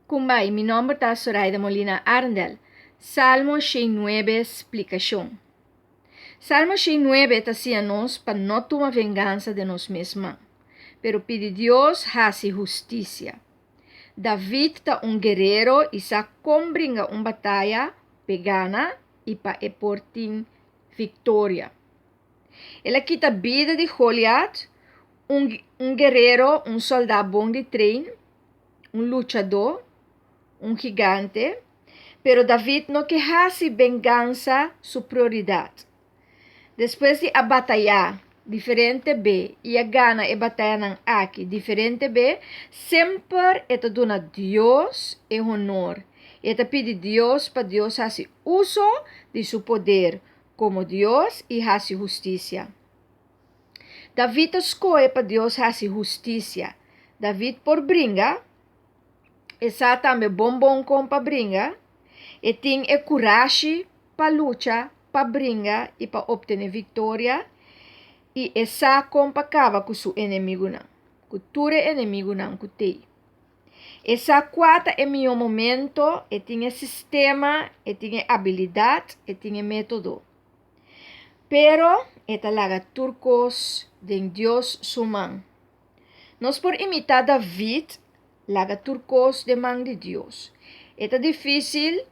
Kumbai, mi nomber ta Soraida Molina Arendel. Salmo 109 splikashon. Salmo 109 ta siña nos pa no tuma vengansa den nos mes man, pero pidi Dios hasi hustisia. David ta un guerero i sa kon bringa un bataya p'e gana i pa e por tin viktoria. El a kita bida di Goliat, un un guerero, un sòldá bon di trein, un luchadó, un gigante. Pero David no ke hasi bengansa su prioridat. Despues di a batayá diferente be i a gana e batayanan aki diferente be, semper e ta duna Dios e honor i e ta pidi Dios pa Dios hasi uso di su poder komo Dios i hasi hustisia. David ta skohe pa Dios hasi hustisia. David por bringa, e sa tambe bon bon kon pa bringa, e tin e kurashi pa lucha, pa bringa i pa optené viktoria, i e sa kon pa kaba ku su enemigunan, ku tur e enemigunan ku t'ei. E sa kua ta e mihó momento, e tin e sistema, e tin e abilidat, e tin e método. Pero e ta laga tur kos den Dios su man. Nos por imitá David, laga tur kos den man di Dios. E ta difísil?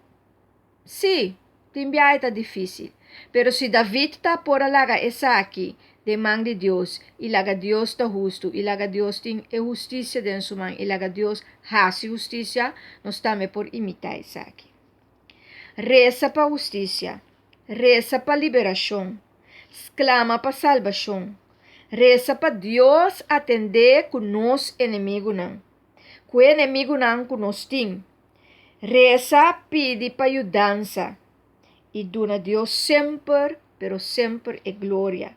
Sí, tin biaha e ta difísil. Pero si David ta por a laga esaki den man di Dios i laga Dios ta hustu i laga Dios tin e hustisia den su man i laga Dios hasi hustisia, nos tambe por imitá esaki. Resa pa hustisia, resa pa liberashon, sklama pa salbashon, resa pa Dios atendé ku nos enemigunan, ku e enemigunan ku nos tin. Resa pidi pa yudansa i duna Dios semper, pero semper e gloria.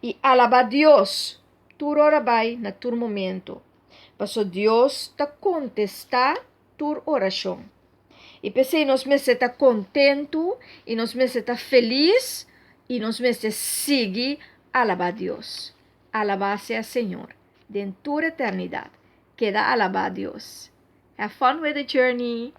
I alabá Dios tur ora bai na tur momento, paso Dios ta kontestá tur orashon. I p'esei nos mester ta kontentu i nos mester ta felis i nos mester sigui alabá Dios. Alabá sea Señor den tur eternidat. Keda alabá Dios. Have fun with the journey!